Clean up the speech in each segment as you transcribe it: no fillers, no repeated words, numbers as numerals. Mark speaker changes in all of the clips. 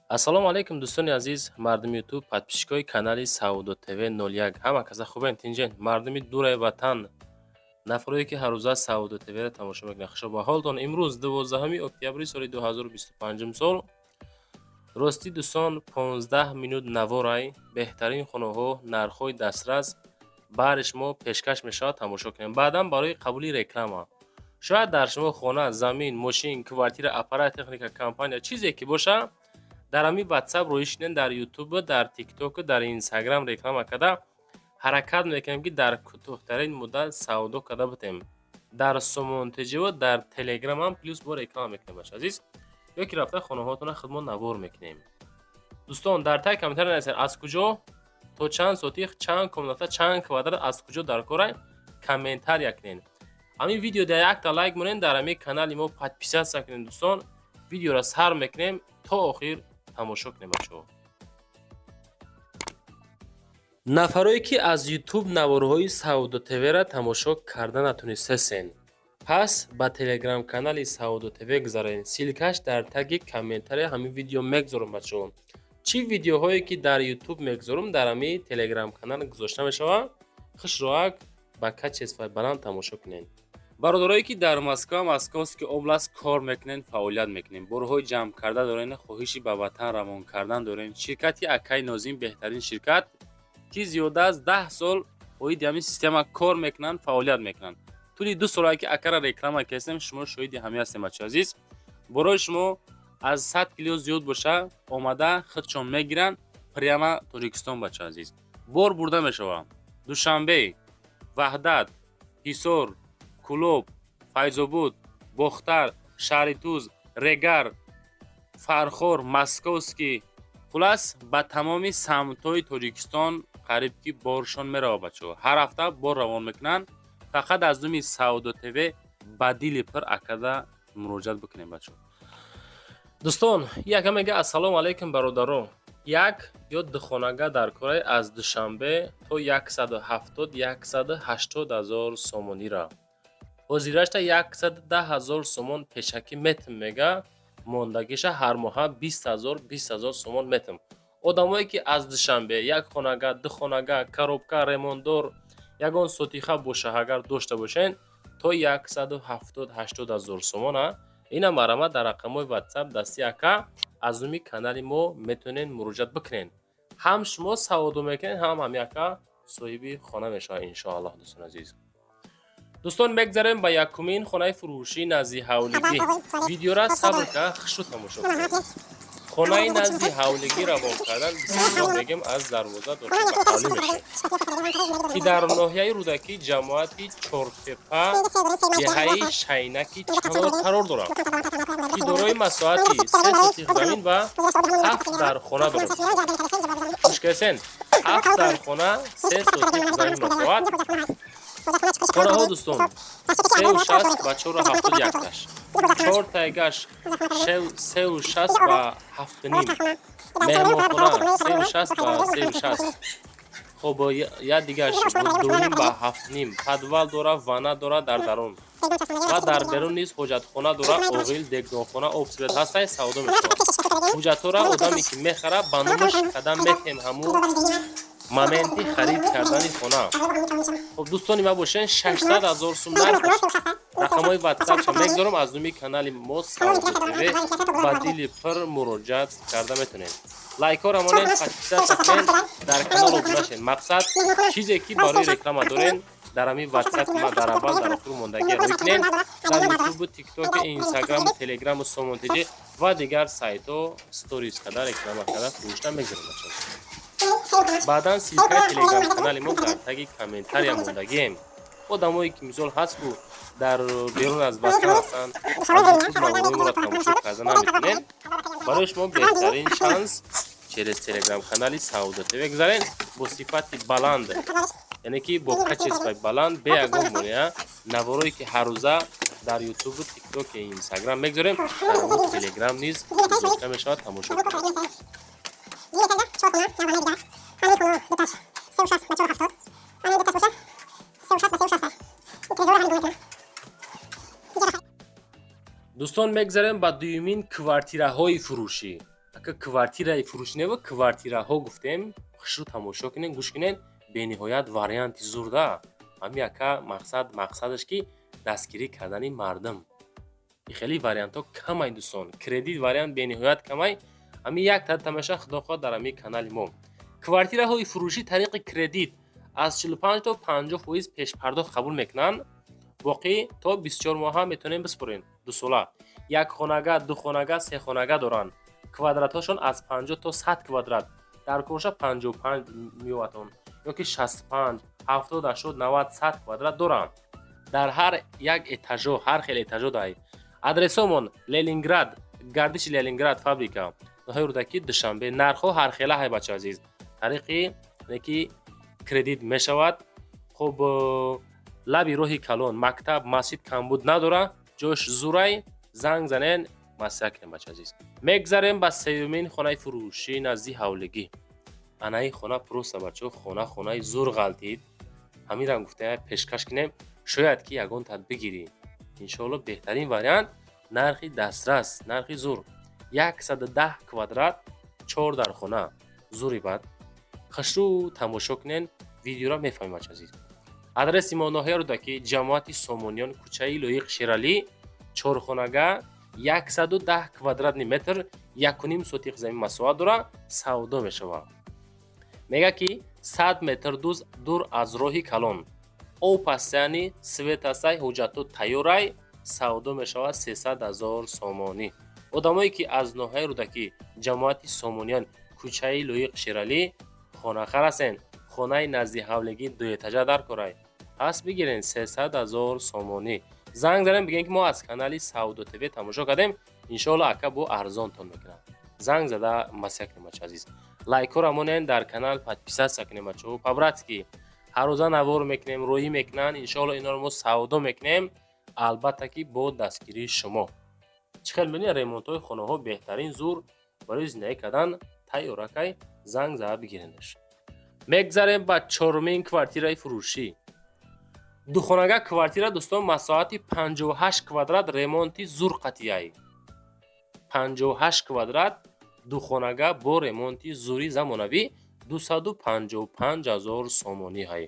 Speaker 1: Ассалому алайкум, дӯстони азиз, мардуми Ютуб, подписчикои канали Савдо ТВ 01. Ҳама каса хубен, тинҷен? Мардуми дураи ватан, нафароне ки ҳаррӯза Савдо ТВро тамошо мекунанд, хушо ба ҳолтон. Имрӯз 12 октябри соли 2025 сол. Ростӣ, дӯстон, 15 минут наворай, беҳтарин хонаҳо, нархҳои дастрас баҳри шумо пешкаш мешавад, тамошо кунем. Баъдан барои қабули реклама, шояд дар шумо хона, замин, мошин, квартира, аппарат, техника, компания, чизе ки боша, дар ҳамин Ватсап роҳӣ шинен. Дар Ютуб, дар Тикток, дар Инстаграм реклама карда ҳаракат мекунем, ки дар кӯтоҳтарин муддат савдо карда бутем. Дар Сомонтеҷиво, дар Телеграмам плюс бо реклама мекунем, бача азиз, ё ки рафта хонаҳоатонро худмон навор мекунем. Дӯстон, дар таи комментария нависед, аз куҷо, то чанд сотих, чанд комната, чанд квадрат, аз куҷо дар корай, комментария кунед. Ҳамин видео дар якта лайк монед, дар ҳамин канали мо подписаться кунед. Дӯстон, видеоро сар мекунем, то охир тамошо кунем, бачаҳо. Нафарое ки аз Ютуб наворҳои Савдо ТВ-ра тамошо карда натунистасен, пас ба Телеграм-канали Савдо ТВ гузаред. Ссылкаш дар таги комментария ҳамин видео мегузорам, бачаҳо. Чӣ видеоҳое ки дар Ютуб мегузорам, дар ҳамин Телеграм-канал гузошта мешавад. Хушроак ба качествои баланд тамошо кунед. Бародарое ки дар Москва, Московский область кор мекунед, фаъолият мекунед, борҳои ҷамъ карда доред, хоҳиши ба ватан равон кардан доред, ширкати акаи Нозим беҳтарин ширкат, ки зиёда аз 10 сол оиди ҳамин система кор мекунанд, фаъолият мекунанд. Тӯли 2 солае ки акара реклама кардем, шумо шоҳиди ҳамин ҳастем, бачаи азиз. Борои шумо аз 100 кило зиёд боша, омада худшон мегиранд прямо Тоҷикистон, бачаи азиз. Бор бурда мешавад Душанбе, Ваҳдат, Ҳисор, Кӯлоб, Файзобод, Бохтар, шаҳри Туз, Регар, Фархор, Московский, хулас, ба тамоми самтҳои Тоҷикистон қариб ки боршон меравад, бачаҳо. Ҳар ҳафта бор равон мекунанд. Фақат аз номи Савдо ТВ ба дили пир акада муроҷиат бикунем, бачаҳо. Дӯстон, яка мега: «Ассалому алайкум, бародаро, як ё духонага дар кораи аз Душанбе то 170 180 ҳазор сомонира. Ҳозирашта 110 ҳазор сомон пешакӣ метм», мега, «мондагиша ҳар моҳа 20 ҳазор, 20 ҳазор сомон метм». Одамое ки аз Душанбе як хонага, ду хонага, коробка, ремонтдор, ягон сотиха боша, агар дошта бошен, то 170 80 ҳазор сомона, ина марҳамат, дар рақамҳои Ватсап дасти ака аз номи канали мо метавонед муроҷиат бикунед. Ҳам шумо савдо мекунед, ҳам ҳами ака соҳиби хона мешавад, иншоаллоҳ. Дӯстони азиз, дӯстон, мегзарем ба якумин хонаи фурӯшӣ назди ҳавлигӣ. Видеора сабр карда хушрӯ тамошо кунед. Хонаи назди ҳавлигӣ равон кардан, бисмиллоҳ мегем, аз дарвоза дохил ба ҳавлӣ мешавем, ки дар ноҳияи Рӯдакӣ, ҷамоати Чортепа, деҳаи Шайнаки Чанор қарор дорад, ки дорои масоҳати 3 сотих замин ва ҳафт дар хона дорад. Гӯш кардесен? Ҳафт дар хона, 3 сотих замин масоҳат. Хонаҳо, дӯстон, 3,60 ба 4,70 якташ, чор тайгаш 3,60 ба 7,5, меҳмонхона 3,60 ба 3,60. Хоб, як дигарш 2,5 ба 7,5. Подвал дора, ванна дора дар дарун ва дар берун низ ҳоҷатхона дора, оғил, дегдонхона, об, свет ҳастай. Савдо мешавад. Ҳуҷҷатҳоро одаме ки мехарад, ба номаш қадам метем ҳамун моменти харид кардани хона. Хоб, дӯстони ма бошен, 600 ҳазор сум нархаш. Рақамҳои Ватсапша мегузорам. Аз номи канали мо Савдо ТВ ба дили пир муроҷиат карда метавонед. Лайкҳоро монед, подписаться кунед, дар канал обуна шавед. Мақсад, чизе ки барои реклама дорен, дар ҳамин Ватсапи ма дар аввал, дар охир мондагӣ рӯй кунед. Дар Ютубу, Тиктоку, Инстаграму, Телеграму, Сомонтеҷи ва дигар сайтҳо сторис карда, реклама карда фурӯшта мегузорем, бачаҳо. Баъдан ссылкаи Телеграм-канали мо дар таги комментария мондагием. Одамое ки мисол ҳаст, ку дар берун аз ватан ҳастанд, аз Ютуб наворҳои моро тамошо карда наметавонед, барои шумо беҳтарин шанс: через Телеграм-канали Савдо ТВ гузарен, бо сифати баланд, яъне ки бо качествои баланд, бе ягон монеа наворое ки ҳаррӯза дар Ютубу, Тиктоку, Инстаграм мегузорем, дар ҳамон Телеграм низ гузошта мешавад, тамошо кунед.
Speaker 2: Ҳамин хонаҳо дуташ 3,60 ба 4,70, ҳамин дуташ боша 3,60 ба 3,60. Трезора ҳамин гуна.
Speaker 1: Дӯстон, мегзарем ба дуюмин квартираҳои фурӯшӣ. Ака, квартираи фурӯшӣ нева, квартираҳо гуфтем. Хушрӯ тамошо кунед, гӯш кунед. Бениҳоят варианти зурда. Ҳами ака мақсадаш ки дастгирӣ кардани мардум. Хеле вариантҳо камай, дӯстон, кредит вариант бениҳоят камай. Ҳами як та тамоша, худо хоҳад, дар ҳамин канали мо квартираҳои фурӯшӣ тариқи кредит аз 45 то 50% пешпардохт қабул мекунанд. Боқӣ то 24 моҳа метавонем биспорем, 2 сола. Як хонага, ду хонага, се хонага доранд. Квадратҳошон аз 50 то 100 квадрат. Дар корша 55 меёватон ёки 65, 70, 80, 90, 100 квадрат доранд. Дар ҳар як этажо, ҳар хел этажо дай. Адресомон: Ленинград, гардиши Ленинград, фабрика, ноҳияи Рӯдакӣ, Душанбе. Нархҳо ҳархела ҳай, бача азиз. Тариқи ки кредит мешавад. Хуб, лаби роҳи калон, мактаб, масҷид камбуд надора. Ҷош зурай. Занг занен, маслиҳат кунем, бача азиз. Мегзарем ба сеюмин хонаи фурӯшӣ назди ҳавлигӣ. Анаи хона просто, бачаҳо, хона, хонаи зур ғалтид. Ҳаминрам гуфта пешкаш кунем, шояд ки ягон тат бигирӣ, иншоалло. Беҳтарин вариант, нархи дастрас, нархи зур. 110 квадрат, чор дар хона, зури бад. Хушрӯ тамошо кунен видеоро, мефаҳмем, бача азиз. Адреси мо: ноҳия Рӯдакӣ, ҷамоати Сомониён, кӯчаи Лоиқ Шералӣ, чорхонага, 110 квадратный метр, 1,5 сотих замин масоҳат дора, савдо мешавад. Мега ки 100 метр дур аз роҳи калон, об ҳастаяни, свет ҳастай, ҳуҷҷатҳо тайёрай. Савдо мешавад 300 ҳазор сомонӣ. Одамое ки аз ноҳияи Рӯдакӣ, ҷамоати Сомониён, кӯчаи Лоиқ Шералӣ хонахар ҳастен, хонаи назди ҳавлигӣ дуэтажа дар корай, пас бигирен 300 ҳазор сомонӣ. Занг занем, бигем ки мо аз канали Савдо ТВ тамошо кардем. Иншоалло, ака бо арзонтон мекунад. Занг зада маслиҳат кунем, бача азиз. Лайкҳоро монен, дар канал подписаться кунем, бачаҳо. По-братски ҳаррӯза навор мекунем, роҳӣ мекунанд. Иншоалло, инҳоро мо савдо мекунем, албатта ки бо дастгирии шумо. Чӣ хел мебинед, ремонтҳои хонаҳо беҳтарин, зур, барои зиндагӣ кардан тайёракай. Занг зада бигиренаш. Мегзарем ба чорумин квартираи фурӯшӣ. Духонага квартира, дӯстон, масоҳати 58 квадрат, ремонти зур қатияй. 58 квадрат, духонага бо ремонти зури замонавӣ, 255 ҳазор сомонӣ ҳай.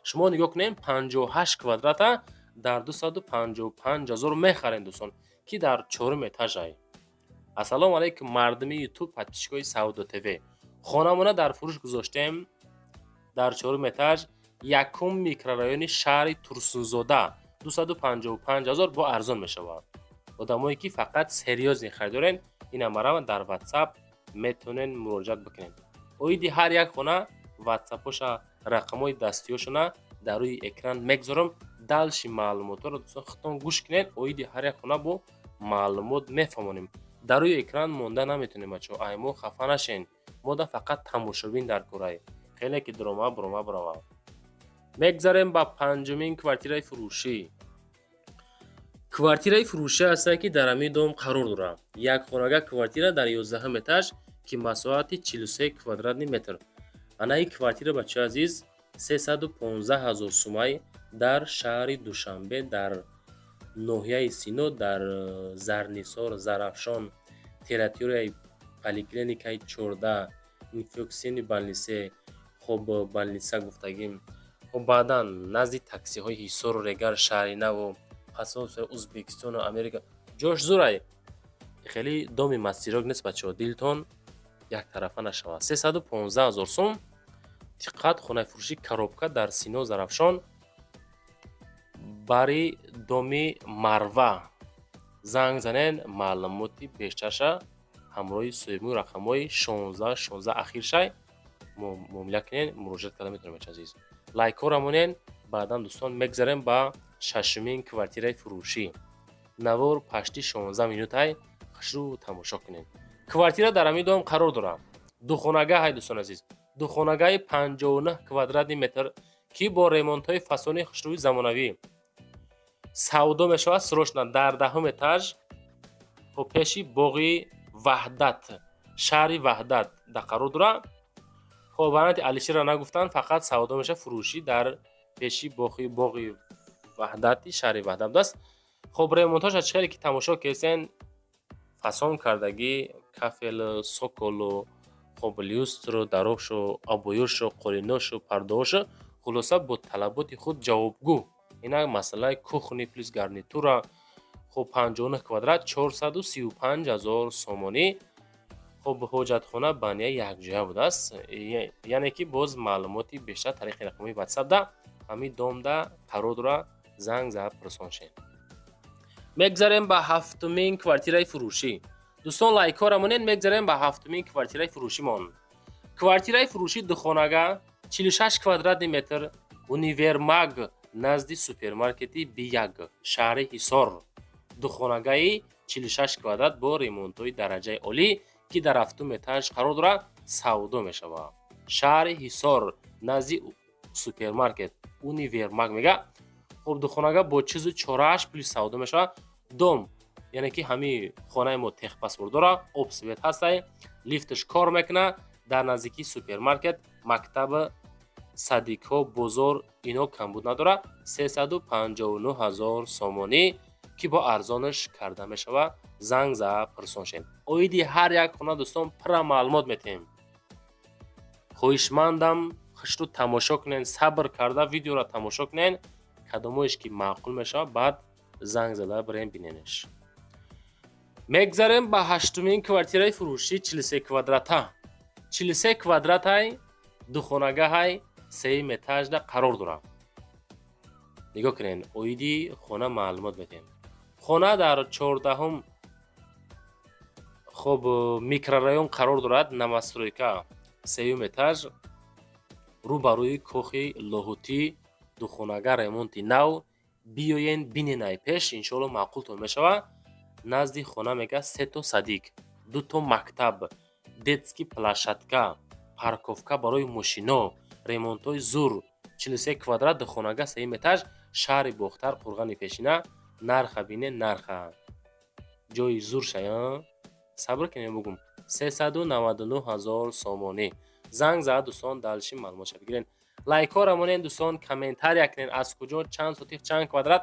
Speaker 1: Шумо нигоҳ кунед, 58 квадрата дар 255 ҳазор мехарем, дӯстон, ки дар чорум этажай. Ассалому алайкум, мардуми Ютуб, подписчикои Савдо ТВ. Хонамона дар фурӯш гузоштем дар чорум этаж, якум микрорайони шаҳри Турсунзода, 255 ҳазор, бо арзон мешавад. Одамое ки фақат серьёзный харидорен, ина марама дар Ватсап метавонен муроҷиат бикунед. Оиди ҳар як хона ватсапоша, рақамҳои дастиёшона дар рӯи экран мегузорам. Дальше маълумотҳоро, дӯстон, худтон гӯш кунед. Оиди ҳар як хона бо маълумот мефаҳмонем. Дар рӯи экран монда наметавонем, бачаҳо, ай мо хафа нашен. Мода фақат тамошобин дар корай, хеле ки дурома бурома барава. Мегзарем ба панҷумин квартираи фурӯшӣ. Квартираи фурӯшӣ ҳастанд, ки дар ҳамин дом қарор дорад. Як хонага квартира дар 11-ум этаж, ки масоҳати 43 квадратный метр. Анаи квартира, бачаҳои азиз, 315 ҳазор сумай, дар шаҳри Душанбе, дар ноҳияи Сино, дар Зарнисор, Зарафшон, территорияи поликлиникаи 14, инфекционный больница. Хоб, больница гуфтагим. Хоб, баъдан назди таксиҳои Ҳисору Регар, Шаҳри Наву посольствои Узбекистону Америка. Ҷош зурай, хеле доми мастерок нест, бачаҳо, дилтон яктарафа нашавад. 315 ҳазор сум. Диққат, хонаи фурӯшӣ коробка дар Сино, Зарафшон, бари доми Марва. Занг занен, маълумоти бештарша ҳамроҳи соҳибмӯ рақамҳои 16 16 ахиршай муомила кунен, муроҷиат карда метавонем, бача азиз. Лайкҳоро монен. Баъдан, дӯстон, мегзарем ба шашумин квартираи фурӯшӣ. Навор почти 16 минутай, хушрӯ тамошо кунед. Квартира дар ҳамин дом қарор дорад. Духонага ҳай, дӯстони азиз, духонагаи 59 квадратный метр, ки бо ремонтҳои фасони хушрӯи замонавӣ савдо мешавад срочно, дар 10-ум этаж, бо пеши боғи Ваҳдат, шаҳри Ваҳдат да қарор дорад. Хоб, варианти Алишерро нагуфтанд, фақат савдо мешавад, фурӯшӣ дар пеши боғи Ваҳдати шаҳри Ваҳдат будааст. Хоб, ремонтҳоша чӣ хеле ки тамошо кесен, фасон кардагӣ. Кафелу, цоколу, хоб, люстру, дарошу, обоёшу, қолиношу, пардаошу, хулоса, бо талаботи худ ҷавобгӯ. Инак, масъалаи кухни плюс гарнитура. Хуб, 59 квадрат, 435 ҳазор сомонӣ. Хуб, ҳоҷатхона, баня якҷоя будааст. Яъне ки боз маълумоти бештар тариқи рақамҳои WhatsApp да ҳамин домда қарор дора, занг зад, пурсон шед. Мегзарем ба ҳафтумин квартираи фурӯшӣ. Дӯстон, лайкҳоро монед. Мегзарем ба ҳафтумин квартираи фурӯшимон. Квартираи фурӯшӣ духонага, 46 квадратный метр, универмаг назди супермаркети Бияг, шаҳри Ҳисор. Духонагаи 46 квадрат бо ремонтҳои дараҷаи олӣ, ки дар ҳафтум этаж қарор дорад, савдо мешавад. Шаҳри Ҳисор, назди супермаркет универмаг мега. Хуб, духонага бо чизу чорааш плюс савдо мешавад. Дом, яъне ки ҳамин хонаи мо, техпаспорт дорад, об, свет ҳастай, лифташ кор мекунад. Дар наздикии супермаркет, мактаб, садикҳо, бозор, ино камбуд надорад. 359 ҳазор сомонӣ, ки бо арзонаш карда мешавад. Занг за, пурсон шем. Оиди ҳар як хона, дӯстон, пурра маълумот метиҳем. Хоҳишмандам, хушрӯ тамошо кунен, сабр карда видеоро тамошо кунен. Кадомоеш ки маъқул мешавад, баъд занг зада бирем, биненеш. Мегзарем ба ҳаштумин квартираи фурӯшӣ, 43 квадрата, 43 квадратай, духонагаҳай, сеюм этажда қарор дорад. Нигоҳ кунед, оиди хона маълумот медиҳем. Хона дар 14-ум, хуб, микрорайон қарор дорад, новостройка, сеюм этаж, рӯ ба рӯи кохи Лоҳутӣ. Духонага, ремонти нав. Биёен, бинен ай пеш, иншоалло, маъқултон мешавад. Назди хона, мега, сето садик, дуто мактаб, детский площадка, парковка барои мошино, ремонтҳои зур. 43 квадрат, духонага, сеюм этаж, шаҳри Бохтар, Қурғани Пешина. Нарха бине, нарха ҷои зур шая. Сабр кунем, бугум: 399 ҳазор сомонӣ. Занг зада, дӯстон, дальше маълумотша бигирен. Лайкҳоро монен, дӯстон, комментария кунен, аз куҷо, чанд сотих, чанд квадрат.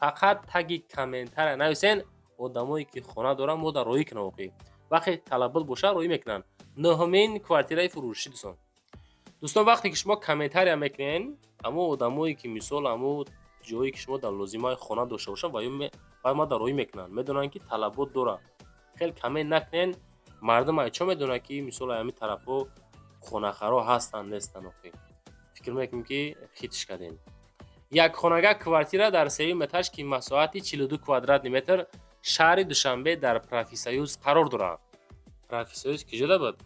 Speaker 1: Фақат таги комментария нависен. Одамое ки хона доранд, мо дар роҳӣ кунам, оқӣ вақте талабот бошад, роҳӣ мекунанд. Нӯҳумин квартираи фурӯшӣ, дӯстон. Дӯстон, вақте ки шумо комментария мекунен, ҳамо одамое ки, мисол, ҳамо ҷое ки шумо дар лозимаи хона дошта бошанд, ва ма дар роҳӣ мекунанд, медонанд, ки талабот дорад. Хел коммент накунен, мардум ай чо медонад, ки, мисол, ҳамин тарафҳо хонахаро ҳастанд, нестанд? Охи фикр мекунем, ки хитш кардем. Якхонага квартира дар сеюм этаж, ки масоҳати 42 квадратный метр, шаҳри Душанбе, дар Профсоюз қарор дорад. Профсоюз ки ҷода буд?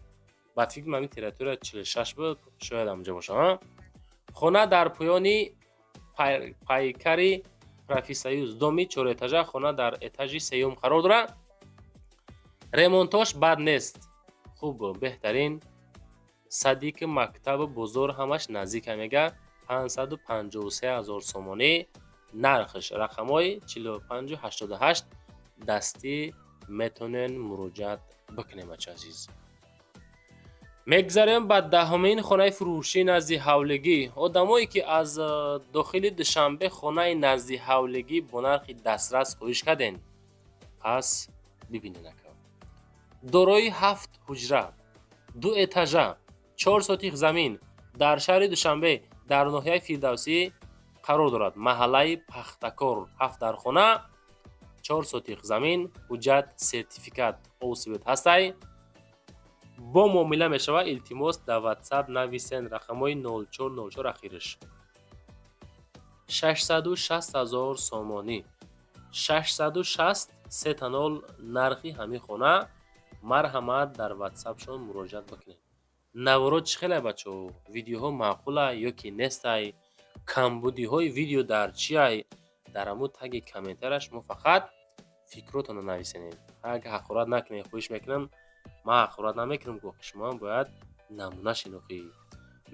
Speaker 1: Ба фикр, ҳамин территория 46 буд, шояд ҳамҷо бошад. Хона дар поёни пайкари Профсоюз, доми чорэтажа, хона дар этажи сеюм қарор дорад. Ремонтош бад нест, хуб, беҳтарин. Садик, мактабу бозор ҳамаш наздика. Мега, 553 ҳазор сомонӣ нархш, рақамҳои 45 88, дастӣ метонен муроҷиат бикунем, бача азиз. Мегзарем ба 10-умин хонаи фурӯшӣ назди ҳавлигӣ. Одамое ки аз дохили Душанбе хонаи назди ҳавлигӣ бо нархи дастрас хоҳиш кардем, пас бибинед, ака. Дорои ҳафт ҳуҷра, ду этажа, 4 сотих замин, дар шаҳри Душанбе, дар ноҳияи Фирдавсӣ қарор дорад, маҳаллаи Пахтакор. Ҳафт дар хона, 4 сотих замин, ҳуҷҷат, сертификат, об, свет ҳастай, бо муомила мешавад. Илтимос, дар WhatsApp нависен, рақамҳои 0404 ахираш. 660 ҳазор сомонӣ, 660 сета нол нархи ҳамин хона. Марҳамат, дар ватсапшон муроҷиат бикунед. Наворо чӣ хелай, бачаҳо? Видеоҳо маъқулай ё ки нестай? Камбудиҳои видео дар чиай? Дар ҳамун таги комментария шумо фақат фикротонро нависенед. Агар ҳақорат накунед, хоҳиш мекунам. Ман ҳақорат намекунам, шумоам бояд намуна шинохӣ.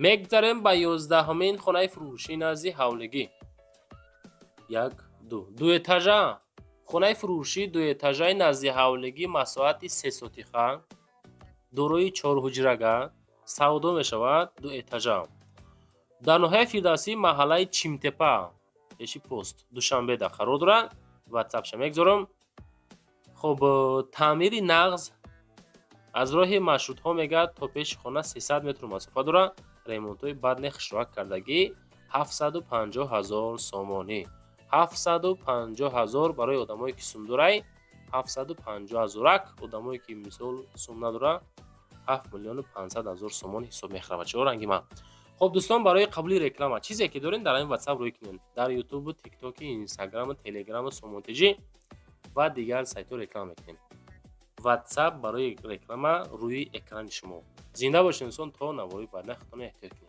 Speaker 1: Мегзарем ба 11-умин хонаи фурӯшӣ назди ҳавлигӣ. Як, ду, дуэтажа. Хонаи фурӯшӣ дуэтажаи назди ҳавлигӣ, масоҳати 3 сотиха, дорои чорҳуҷрага савдо мешавад. Дуэтажа, дар ноҳияи Фирдавсӣ, маҳаллаи Чимтепа, пеши пост, Душанбеда қарор дорад. Ватсапша мегзорам. Хуб, таъмири нағз. Аз роҳи маршрутҳо мегӯяд, то пеши хона 300 метр масофа дорад. Ремонтҳои бад не, хушроак кардагӣ. 750 ҳазор сомонӣ, 750 ҳазор. Барои одамое ки сумдорай, 750 ҳазорак. Одамое ки, мисол, сум надора, 7 миллиону 500 ҳазор сомон ҳисоб мехӯрад, бачаҳо, ранги ман. Хуб, дӯстон, барои қабули реклама чизе ки дорем, дар ҳамин Ватсап рӯй кунед. Дар Ютубу, Тиктоки, Инстаграму, Телеграму, Сомонтиҷӣ ва дигар сайтҳо реклама мекунем. Ватсап барои реклама рӯи экрани шумо. Зинда бошед, дӯстон, то навори баъд. Худтона эҳтиёт кунед.